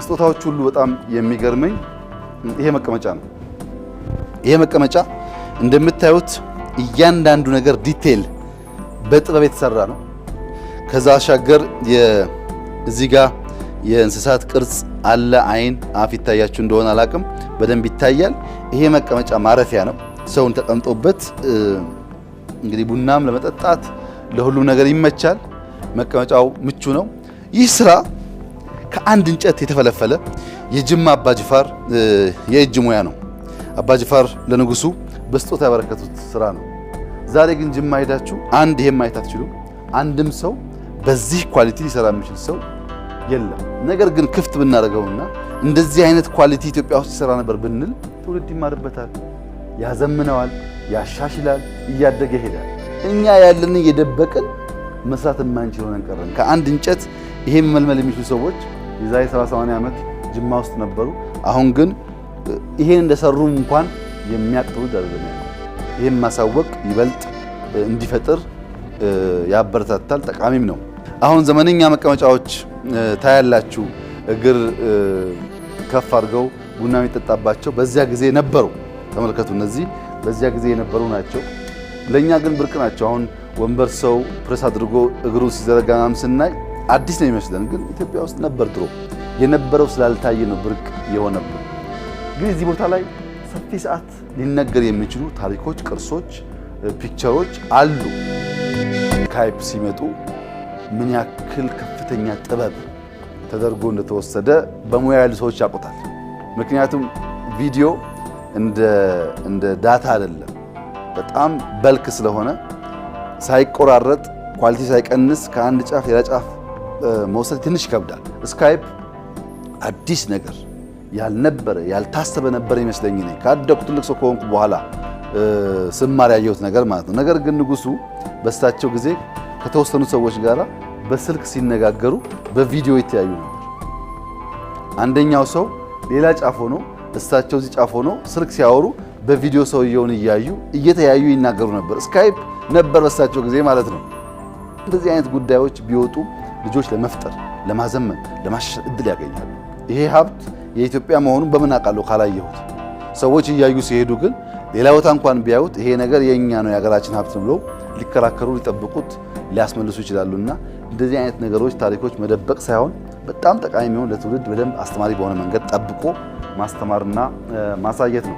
ከስጦታዎች ሁሉ በጣም የሚገርመኝ ይሄ መቀመጫ ነው። ይሄ መቀመጫ እንደምታዩት እያንዳንዱ ነገር detail በጥበብ የተሰራ ነው። ከዛ ባሻገር እዚህ ጋር የእንስሳት ቅርጽ አለ። አይን አፍ ይታያችሁ እንደሆነ አላቅም፣ በደንብ ይታያል። ይሄ መቀመጫ ማረፊያ ነው። ሰውን ተቀምጦበት እንግዲህ ቡናም ለመጠጣት ለሁሉም ነገር ይመቻል። መቀመጫው ምቹ ነው። ይህ ስራ ከአንድ እንጨት የተፈለፈለ የጅማ አባጅፋር የእጅ ሙያ ነው። አባጅፋር ለንጉሱ በስጦታ ያበረከቱት ስራ ነው። ዛሬ ግን ጅማ ሄዳችሁ አንድ ይሄን ማየት አትችሉም። አንድም ሰው በዚህ quality ሊሰራ የሚችል ሰው የለም። ነገር ግን ክፍት ብናደርገውና እንደዚህ አይነት quality ኢትዮጵያ ውስጥ ይሰራ ነበር ብንል ትውልድ ይማርበታል፣ ያዘምነዋል፣ ያሻሽላል፣ እያደገ ይሄዳል። እኛ ያለንን እየደበቅን መስራት የማንችል ሆነን ቀረን። ከአንድ እንጨት ይሄን መልመል የሚችሉ ሰዎች የዛሬ 70 80 ዓመት ጅማ ውስጥ ነበሩ። አሁን ግን ይሄን እንደሰሩ እንኳን የሚያውቅ ትውልድ አይደለም ያለው። ይሄን ማሳወቅ ይበልጥ እንዲፈጥር ያበረታታል፣ ጠቃሚም ነው። አሁን ዘመነኛ መቀመጫዎች ታያላችሁ። እግር ከፍ አድርገው ቡና የሚጠጣባቸው በዚያ ጊዜ ነበሩ። ተመልከቱ፣ እነዚህ በዚያ ጊዜ የነበሩ ናቸው። ለእኛ ግን ብርቅ ናቸው። አሁን ወንበር ሰው ፕሬስ አድርጎ እግሩ ሲዘረጋ ምናምን ስናይ አዲስ ነው ይመስለን፣ ግን ኢትዮጵያ ውስጥ ነበር ድሮ። የነበረው ስላልታየ ነው ብርቅ የሆነብን። ግን እዚህ ቦታ ላይ ሰፊ ሰዓት ሊነገር የሚችሉ ታሪኮች፣ ቅርሶች፣ picture ኦች አሉ። ስካይፕ ሲመጡ ምን ያክል ከፍተኛ ጥበብ ተደርጎ እንደተወሰደ በሙያ ያሉ ሰዎች ያውቁታል። ምክንያቱም ቪዲዮ እንደ data አይደለም፣ በጣም bulk ስለሆነ ሳይቆራረጥ quality ሳይቀንስ ከአንድ ጫፍ ሌላ ጫፍ መውሰድ ትንሽ ይከብዳል። ስካይፕ አዲስ ነገር ያልነበረ ያልታሰበ ነበር ይመስለኝ እኔ ካደኩ ትልቅ ሰው ከሆንኩ በኋላ ስማር ያየሁት ነገር ማለት ነው። ነገር ግን ንጉሱ በእሳቸው ጊዜ ከተወሰኑ ሰዎች ጋር በስልክ ሲነጋገሩ በቪዲዮ ይተያዩ ነበር። አንደኛው ሰው ሌላ ጫፍ ሆኖ እሳቸው እዚህ ጫፍ ሆኖ ስልክ ሲያወሩ በቪዲዮ ሰውየውን እያዩ እየተያዩ ይናገሩ ነበር። ስካይፕ ነበር በእሳቸው ጊዜ ማለት ነው። እንደዚህ አይነት ጉዳዮች ቢወጡ ልጆች ለመፍጠር፣ ለማዘመን፣ ለማሻሻል እድል ያገኛሉ። ይሄ ሀብት የኢትዮጵያ መሆኑን በምን አውቃለሁ ካላየሁት? ሰዎች እያዩ ሲሄዱ ግን ሌላ ቦታ እንኳን ቢያዩት ይሄ ነገር የኛ ነው የሀገራችን ሀብት ነው ብለው ሊከራከሩ፣ ሊጠብቁት፣ ሊያስመልሱ ይችላሉና እንደዚህ አይነት ነገሮች ታሪኮች መደበቅ ሳይሆን በጣም ጠቃሚ የሚሆን ለትውልድ በደንብ አስተማሪ በሆነ መንገድ ጠብቆ ማስተማርና ማሳየት ነው።